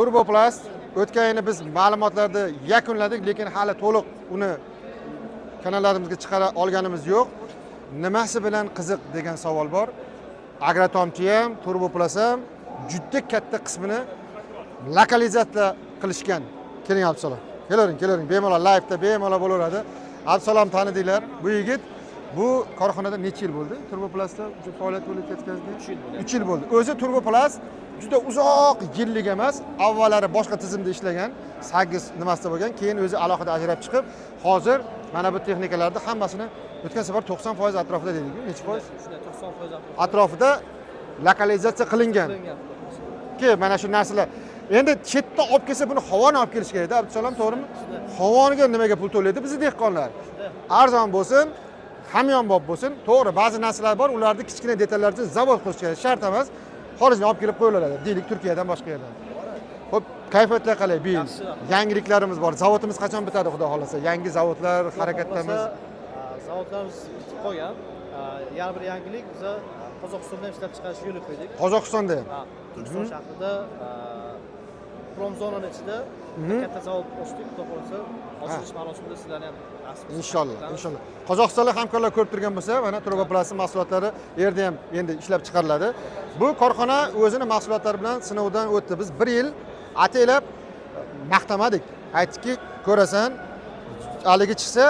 Turboplast o'tgan yili biz ma'lumotlarni yakunladik, lekin hali to'liq uni kanallarimizga chiqara olganimiz yo'q. Nimasi bilan qiziq degan savol bor. Agrotomchi ham, Turboplast ham juda katta qismini lokalizatsiya qilishgan. Keling, Abdusalom. Kelavering, kelavering. Bemalol live'da bemalol bo'laveradi. Abdusalom tanidinglar. Bu yigit bu korxonada necha yil bo'ldi? Turboplastda faoliyat o'tkazdi? 3 yil bo'ldi. 3 yil bo'ldi. O'zi Turboplast juda uzoq yillik emas, avvallari boshqa tizimda ishlagan, 8 nimasida bo'lgan, keyin o'zi alohida ajrab chiqib, hozir mana bu texnikalarni hammasini o'tgan safar 90% atrofida dedik-ku, necha foiz? Shunday, 90% atrofida lokalizatsiya qilingan. Qilingan. Ki mana shu narsalar endi chetdan olib kelsa, buni havoni olib kelish kerakda, Abdusalom, to'g'rimi? Havoniga nimaga pul to'laydi bizni dehqonlar? Arzon bo'lsin, hamyonbop bo'lsin. To'g'ri, ba'zi narsalar bor, ularni kichkina detallar uchun zavod qurish kerak, shart emas xorijdan olib kelib qo'yilaveradi, deylik, Turkiyadan, boshqa yerdan. Ho'p, kayfiyatlar qalay bu yil? Yaxshi. Yangiliklarimiz bor. Zavodimiz qachon bitadi, xudo xohlasa? Yangi zavodlar, harakatdamiz. Zavodlarimiz bitib qolgan. Yana bir yangilik, biza Qozog'istonda ham ishlab chiqarish yo'lga qo'ydik. Qozog'istonda ham? Ha, Turkiston shahrida, promzonani ichida katta zavod ochdik. Xudo xohlasa, ochilish marosimida sizlarni ham nasib qilsa Inshaalloh. taklif etamiz. Inshaalloh. Qozog'istonlik hamkorlar ko'rib turgan bo'lsa, mana Turboplastning mahsulotlari u yerda ham endi ishlab chiqariladi. Bu korxona o'zini mahsulotlari bilan sinovdan o'tdi. Biz bir yil ataylab maqtamadik, aytdikki, ko'rasan, haligi chiqsa,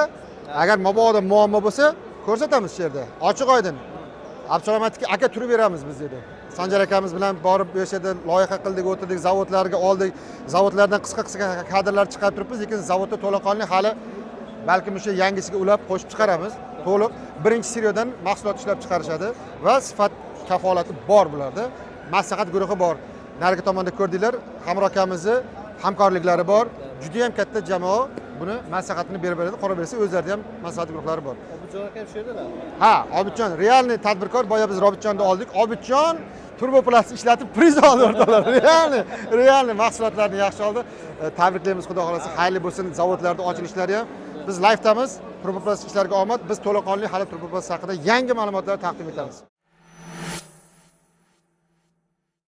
agar mabodo muammo bo'lsa, ko'rsatamiz shu yerda ochiq oydin. Abdusalom aytdiki, aka, turib beramiz biz, dedi. Sanjar akamiz bilan borib o'sha yerda loyiha qildik, o'tirdik, zavodlarga oldik, zavodlardan qisqa qisqa kadrlar chiqarib turibmiz, lekin zavodda to'laqonli hali balkim o'sha yangisiga ulab qo'shib chiqaramiz. To'liq birinchi seriyadan mahsulot ishlab chiqarishadi va sifat kafolati bor bularda, maslahat guruhi bor. Narigi tomonda ko'rdinglar, Hamro akamizni hamkorliklari bor, judayam katta jamoa buni maslahatini berib beradi. Qolaversa, o'zlarida ham maslahat guruhlari bor. Obidjon aka ham shu yerdalar. Ha, Obidjon реальный tadbirkor. Boya biz Obidjonni oldik. Obidjon Turboplast ishlatib priz oldi, o'rtoqlar. Реальный, реальный mahsulotlarni yaxshi oldi. Tabriklaymiz, xudo xohlasa, xayrli bo'lsin zavodlarda ochilishlari ham. Biz livedamiz. Turboplast ishlariga omad. Biz to'laqonli hali Turboplast haqida yangi ma'lumotlar taqdim etamiz.